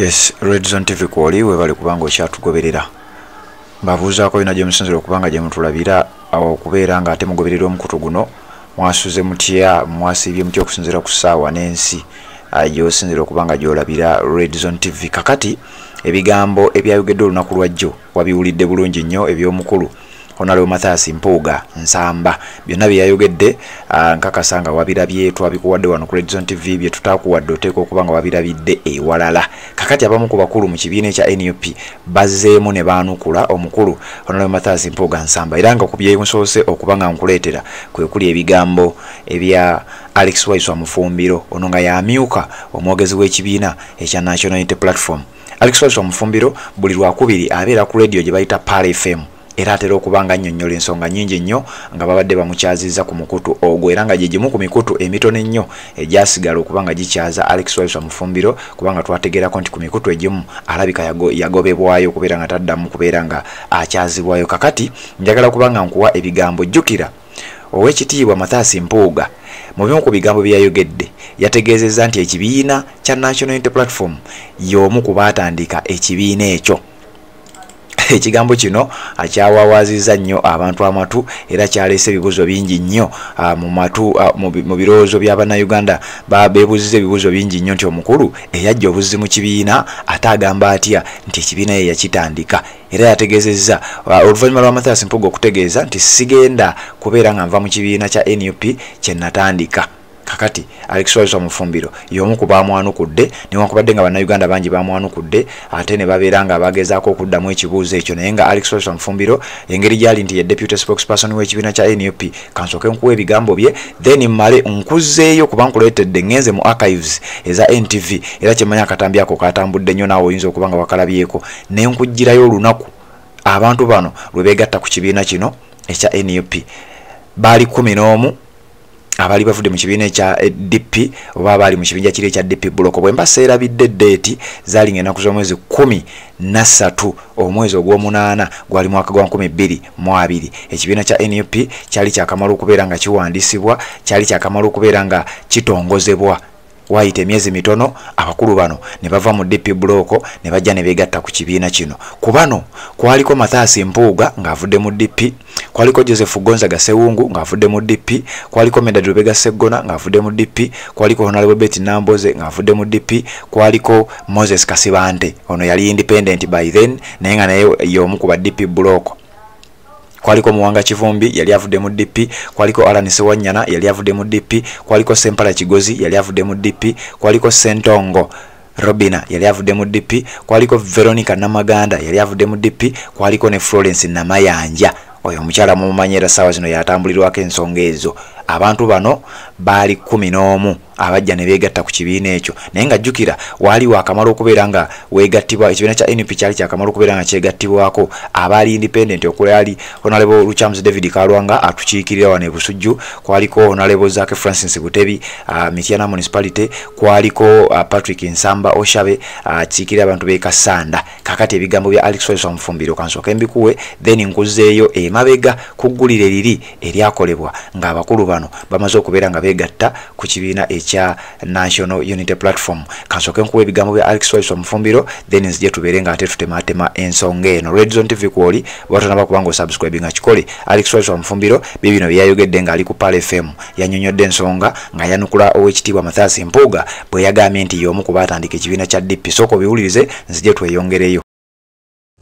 Yes, Red Zone TV kwoli webale kubanga okyatugoberera. Mbabuuzaako yonna gye musinzira okubanga gye mutulabira okubeera nga ate mugoberera omukutu guno, mwasuze mutya, mwasiibye mutya okusinziira ku ssaawa n'ensi gy'osinzira okubanga gy'olabira Red Zone TV. Kakati ebigambo ebyayogeddwa olunaku lwajjo wabiwulidde bulungi nnyo eby'omukulu Honorable Mathias Mpuuga Nsamba. Byonna bye yayogedde nkakasa nga wabirabye, twabikuwadde wano ku Red Zone TV, bye tutakuwadde oteekwa okuba nga wabirabidde ewalala. Kakati abamu ku bakulu mu kibiina ekya NUP bazzeemu ne baanukula omukulu Honorable Mathias Mpuuga Nsamba, era nga ku bye nsoose okuba nga nkuleetera kwe kuli ebigambo ebya Alex Waiswa Mufumbiro, ono nga yamyuka omwogezi w'ekibiina ekya National Unity Platform. Alex Waiswa Mufumbiro buli lwakubiri abeera ku radio gye bayita Pearl FM, era atera okuba nga annyonnyola ensonga nnyingi nnyo nga babadde bamukyazizza ku mukutu ogwo, era nga gye gimu ku mikutu emitono ennyo egyasigala okuba nga gikyaza Alex Waiswa Mufumbiro, kubanga twategeerako nti ku mikutu egimu alabika yagobebwayo okubeera nga taddamu kubeera nga akyazibwayo. Kakati njagala kuba nga nkuwa ebigambo. Jjukira Oweekitiibwa Mathias Mpuuga mu bimu ku bigambo bye yayogedde yategeezezza nti ekibiina kya National Unity Platform y'omu ku baatandika ekibiina ekyo. Ekigambo kino akyawawaazizza nnyo abantu amatu, era kyaleese ebibuuzo bingi nnyo mu matu, mu birowoozo by'Abannayuganda. Beebuuzizza ebibuuzo bingi nnyo nti omukulu eyajja obuzzi mu kibiina ate agamba atya nti ekibiina ye yakitandika. Era yategeezezza oluvannyuma lwa Mathias Mpuuga okutegeeza nti sigenda kubeera nga nva mu kibiina kya NUP kye natandika. Kakati Alex Waiswa Mufumbiro y'omu ku baamwanukudde, newankubadde nga Bannayuganda bangi baamwanukudde ate ne babeera nga bagezaako okuddamu ekibuuzo ekyo, naye nga Alex Waiswa Mufumbiro engeri gy'ali nti ye deputy spokesperson w'ekibiina kya NUP, kansooke nkuwa ebigambo bye, then mmale nkuzzeeyo kuba nkuleetedde ngenze mu archives eza NTV, era kyemmanyi akatambi ako katambudde nnyo, naawe oyinza okuba nga wakalabyeko, ne nkuggyirayo olunaku abantu bano lwe beegatta ku kibiina kino ekya NUP. Baali 11 abaali bavudde mu kibiina ekya DP oba abaali mu kibinja kiri ekya DP Block. Bwe mba seerabidde, date zaali ng'ennaku z'omwezi 13 omwezi ogw'omunaana, gwali mwaka gwa 2020. Ekibiina kya NUP kyali kyakamala okubeera nga kiwandiisibwa, kyali kyakamala okubeera nga kitongozebwa. Waayita emyezi mitono abakulu bano ne bava mu DP Block ne bajja ne beegatta ku kibiina kino. Ku bano kwaliko Mathias Mpuuga ng'avudde mu DP, kwaliko Joseph Gonzaga Ssewungu ng'avudde mu DP, kwaliko Medard Lubega Sseggona ng'avudde mu DP, kwaliko Honorable Betty Nambooze ng'avudde mu DP, kwaliko Moses Kasibante, ono yali independent by then, naye nga naye y'omu ku ba DP Block, kwaliko Muwanga Kivumbi yali avudde mu DP, kwaliko Alan Ssewanyana yali avudde mu DP, kwaliko Sempala Kigozi yali avudde mu DP, kwaliko Ssentongo Robina yali avudde mu DP, kwaliko Veronica Namaganda yali avudde mu DP, kwaliko ne Florence Namayanja, oyo omukyala mumumanyi, era ssaawa zino yatambulirwako ensonga ezo. Abantu bano baali 11 abajja ne beegatta ku kibiina ekyo, naye nga jjukira waali wakamala okubeera nga weegattibwa, ekibiina kya NUP kyali kyakamala okubeera nga kyegattibwako abaali independent, okwali Honorable Luchams David Kalwanga atukiikirira wano e Busujju, kwaliko Honorable Zaake Francis Butebi, Mityana Municipality, kwaliko Patrick Nsamba Oshabe akiikirira abantu b'e Kassanda. Kakati ebigambo bya Alex Waiswa Mufumbiro kansooke mbikuwe, then nkuzeeyo emabega ku ggulire liri eryakolebwa ng'abakulu bano bamaze okubeera nga beegatta ku kibiina ekya National Unity Platform. Kansooke nkuwa ebigambo bya Alex Waiswa Mufumbiro, then nzije tubeere nga ate tutematema ensonga eno. Red Zone TV kwoli, bwatonaba kubanga osubscribe nga kikole. Alex Waiswa Mufumbiro bibino byayogedde ng'ali ku Pearl FM, yannyonnyodde ensonga nga yanukula Oweekitiibwa Mathias Mpuuga bwe yagambye nti y'omu ku baatandika ekibiina kya DP. Sooka obiwulirize, nzije tweyongereyo.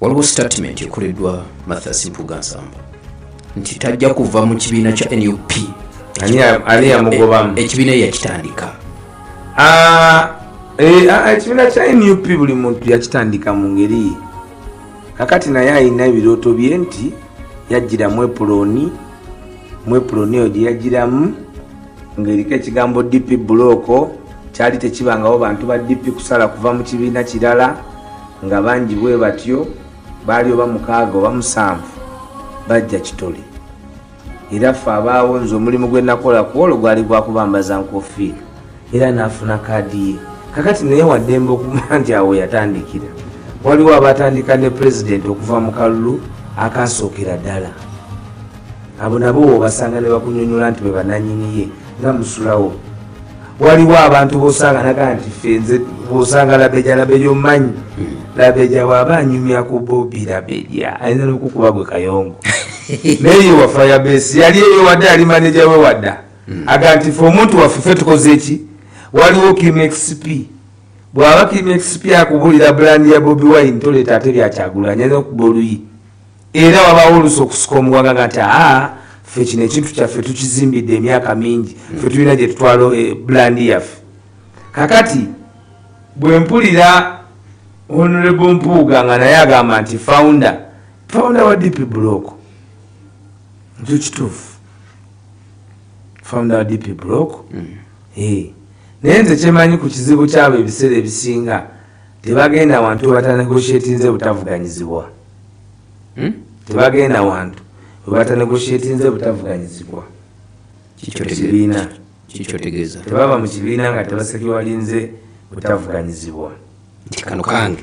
Waliwo statement ekoleddwa Mathias Mpuuga Nsamba nti tajja kuva mu kibiina kya NUP. Ani yamugobamu? Ekibiina ye yakitandika. Ekibiina kya NUP buli muntu yakitandika mu ngeri ye. Kakati naye alina ebirooto bye nti yajjiramu epuloni, mu epuloni eyo gye yajjiramu ng'eriko ekigambo DP Block. Kyali tekibangawo bantu ba DP kusala kuva mu kibiina kirala nga bangi bwe batyo, baali oba 6 oba 7 bajja kitole. Era ffe abaawo, nze omulimu gwe nakola ku olwo gwali gwakubambaza nkofiira, era n'afuna kaadi ye. Kakati naye waddembe okuma nti awo yatandikira. Waliwo abatandika ne pulezidenti okuva mu kalulu akasookera ddala, abo nabo obasanga ne bakunyonyola nti be bananyini ye nga musulawo. Waliwo abantu bosanga nagaa nti ffe nze Bw'osanga Labeja, Labeja omumanyi, Labeja bw'aba anyumya ku Bobi, Labeja ayinza n'okukuba gwe Kayongo. Naye ye wa Firebase yali eyo wadde ali maneja we wadda aga nti fe omuntu waffe ffe tukoze eki. Waliwo Kim XP, bw'aba Kim XP akubulira brand ya Bobi Wine, toleeta ate byakyagulanyi, ayinza okuba oluyi. Era wabaawo oluusi okusika omuwaga nga nti aa, ffe kino ekintu kyaffe tukizimbidde emyaka mingi, ffe tulina gye tutwala brand yaffe. Kakati bwe mpulira Honorable Mpuuga nga naye agamba nti founder wa DP Block, nkyo kituufu, founder wa DP Block. Naye nze kyemanyi ku kizibu kyabo, ebiseera ebisinga tebagenda wantu webatanegotiatinze butavuganyizibwa. Tebagenda wantu webatanegotiatinze butavuganyizibwa kibiina. Kikyotegeeza? Tebaba mu kibiina nga tebasekiwalinze butavuganyizibwa. Nti kano kange.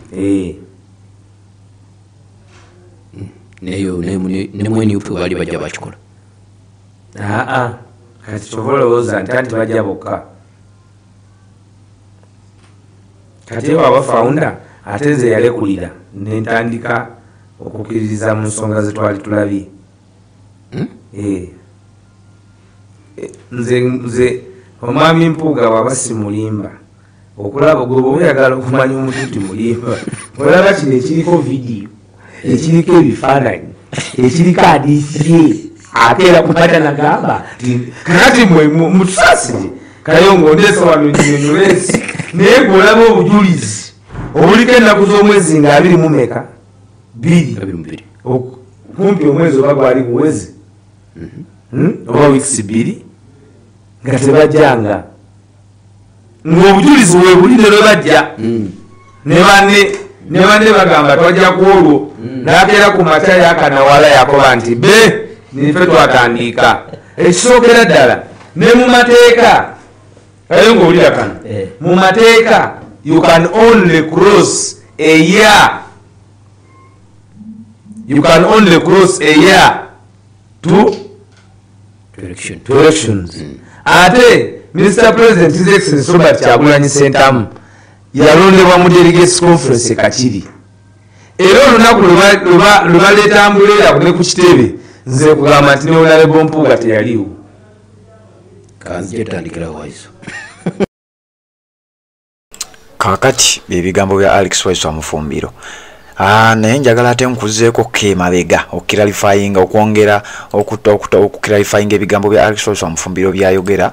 Neyo ne mu NUP baali bajja bakikola. Aa, kati kyova olowooza nti anti bajja bokka. Kati ewa founder ate nze yalekulira nentandika okukkiririza mu nsonga ze twali tulabye. Nze omwami Mpuuga bw'aba si mulimba, okulaba gwe bw'oba oyagala okumanya omuntu nti mulimba, olaba kino ekiriko vidiyo, ekiriko ebifaananyi, ekiriko adisiye, akeera kumata nagamba kakati mwe mutusaasire Kayongo ndeese wano nnyonnyole, naye gwe olaba obujulizi obuliko ennaku z'omwezi nga 22? 22. Kumpi omwezi oba gwali guweze oba wiikisi 2 nga tebajjanga, ng'obujulizi weebuli ne lwe bajja ne banne bagamba twajja ku olwo, n'akeera ku makya yakanawala yakoba nti be nife twatandika. Ekisookera ddala ne mu mateeka, aye ng'owulira kano, mu mateeka you can only cross a year, you can only cross a year to to elections. Ate Mr President, His Excellency Robert Kyagulanyi Ssentamu yalondebwa mu delegates conference e Kakiri, era olunaku lwe baleeta umbrella ne ku kitebe, nze kugamba nti ne Honorable Mpuuga teyaliwo. Kanzije tandikirawo waiso. Kaakati ebigambo bya Alex Waiswa Mufumbiro. Naye njagala ate nkuzeeko ke mabega okuclarifyinga, okwongera okuclarifyinga ebigambo bya Alex Waiswa Mufumbiro byayogera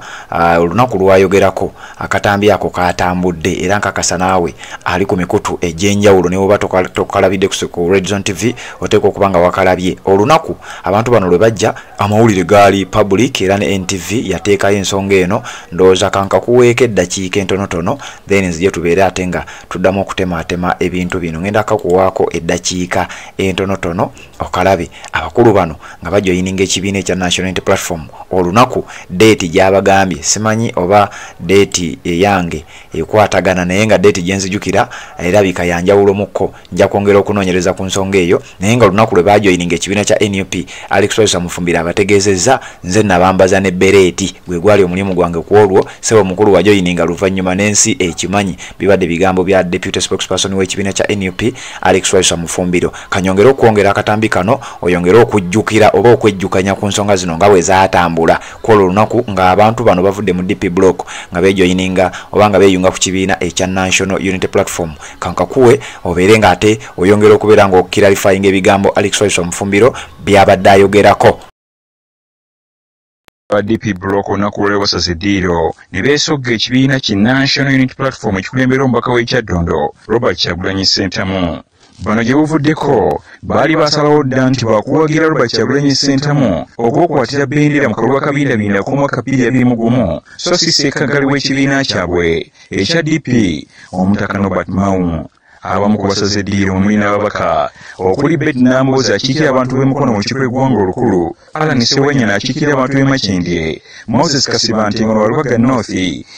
olunaku lwayogerako. Akatambi ako katambudde era nkakasa naawe ali ku mikutu egy'enjawulo, ne bw'oba tokalabidde ku Red Zone TV oteekwa okuba nga wakalabye. Olunaku abantu bano lwe bajja, amawulire gaali public era ne NTV yateekayo ensonga eno. Ndowooza kankakuweeko eddakiika entonotono, then nzije tubeere ate nga tuddamu okutemaatema ebintu bino. Ngenda kakuwaako eddakiika entonotono okalabe abakulu bano nga bajoyininga ekibiina ekya National Unity Platform olunaku date gy'abagambye. Simanyi oba date eyange ekwatagana, naye nga date gyenzijukira erabika yanjawulo mukko. Nja kwongera okunoonyereza ku nsonga eyo, naye nga olunaku lwe bajoyininga ekibiina kya NUP, Alex Waiswa Mufumbiro abategeezezza, nze nabambaza ne bereeti, gwe gwali omulimu gwange ku olwo. Ssebo mukulu, wajoyininga luvannyuma n'ensi ekimanyi. Bibadde bigambo bya deputy spokesperson w'ekibiina kya NUP, Alex Waiswa Mufumbiro. Kanyongere okwongera akatambi kano oyongere okujjukira oba okwejjukanya ku nsonga zino nga bwe zaatambula ku olwo olunaku ng'abantu bano bavudde mu DP Block nga bejoyininga oba nga beeyunga ku kibiina ekya National Unity Platform. Kankakuwe obeere ng'ate oyongera okubeera ng'oclarifyinga ebigambo Alex Waiswa Mufumbiro byabadde ayogerako. Aba DP Block olunaku lwaleero basaze eddiiro ne beesogga ekibiina ki National Unity Platform ekikulembera omubaka w'e Kyaddondo Robert Kyagulanyi Ssentamu. Bano gye buvuddeko baali basalawo dda nti bakuwagira Robert Kyagulanyi Ssentamu okubakwatira bendera mu kalulu akabindabinda ak'omwaka 2021, so si ssekaggali w'ekibiina kyabwe ekya DP omutaka Norbert Mao. Abamu ku basaze eddiiro mwe muli n'ababaka okuli Betty Nambooze akiikira abantu b'e Mukono mu lukiiko lw'eggwanga olukulu, Allan Ssewanyana akiikira abantu b'e Makindye, Moses Kasibante nga wa Lubaga North,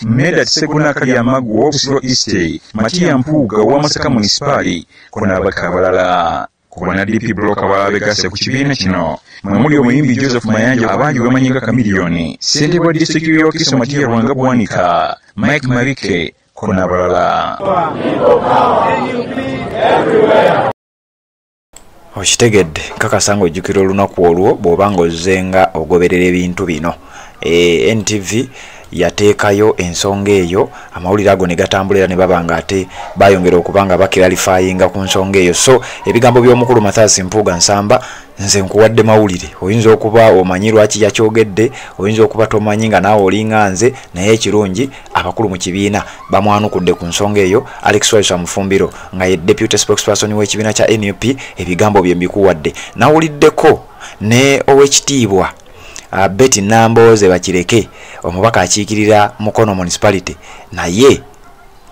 Medard Sseggona Akalyamaggwa ow'Obusiro East, Matia Mpuuga owa Masaka Munisipaali, ko n'ababaka abalala. Ku banna DP Block abalala begasse ku kibiina kino mwe muli omuyimbi Joseph Mayanja abangi bamanyi nga Chameleone, ssentebe wa disitulikiti y'e Wakiso Matia Lwanga Bwanika, Mike Mabike ko n'abalala. Okitegedde, nkakasa ng'ojjukira olunaku olwo bw'oba ng'ozzenga ogoberera ebintu bino. NTV yateekayo ensonga eyo, amawulire ago ne gatambula era ne baba nga ate bayongera okuba nga bakiralifayinga ku nsonga eyo. So ebigambo by'omukulu Mathias Mpuuga Nsamba nze nkuwadde mawulire, oyinza okuba omanyi lwaki yakyogedde, oyinza okuba tomanyi nga naawe olinga nze, naye ekirungi abakulu mu kibiina bamwanukudde ku nsonga eyo. Alex Waiswa Mufumbiro nga ye deputy spokesperson w'ekibiina kya NUP, ebigambo bye mbikuwadde. Nawuliddeko ne owekitiibwa Betty Nambooze Bakireke, omubaka akiikirira Mukono Municipality, naye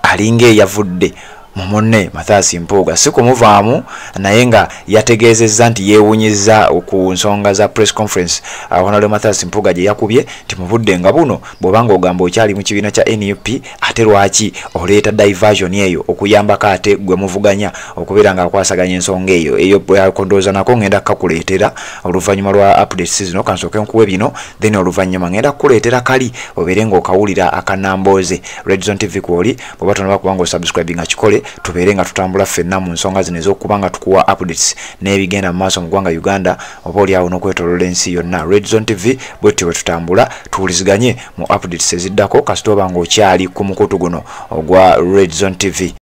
alinga eyavudde mu munne Mathias Mpuuga, si kumuvaamu, naye nga yategeezezza nti yeewunyizza ku nsonga za press conference Honorable Mathias Mpuuga gye yakubye nti mu budde nga buno bw'oba ng'ogamba okyali mu kibiina kya NUP, ate lwaki oleeta diversion eyo okuyambako ate gwe muvuganya okubeera ng'akwasaganya ensonga eyo. Eyo ndowooza nako ngenda kukuleetera oluvannyuma lwa updates zino. Kansooke nkuwe bino, then oluvannyuma ngenda kukuleetera kali obeere ng'okawulira akanambooze. Red Zone TV kwoli, bw'oba tonaba kuba ng'osubscribinga kikole, tubeere nga tutambula ffenna mu nsonga zino ez'okuba nga tukuwa updates n'ebigenda mu maaso mu ggwanga Uganda oba oli awo n'okwetooloola ensi yonna. Red Zone TV bwetyo bwe tutambula, tuwuliziganye mu updates eziddako kasita oba ng'okyali ku mukutu guno ogwa Red Zone TV.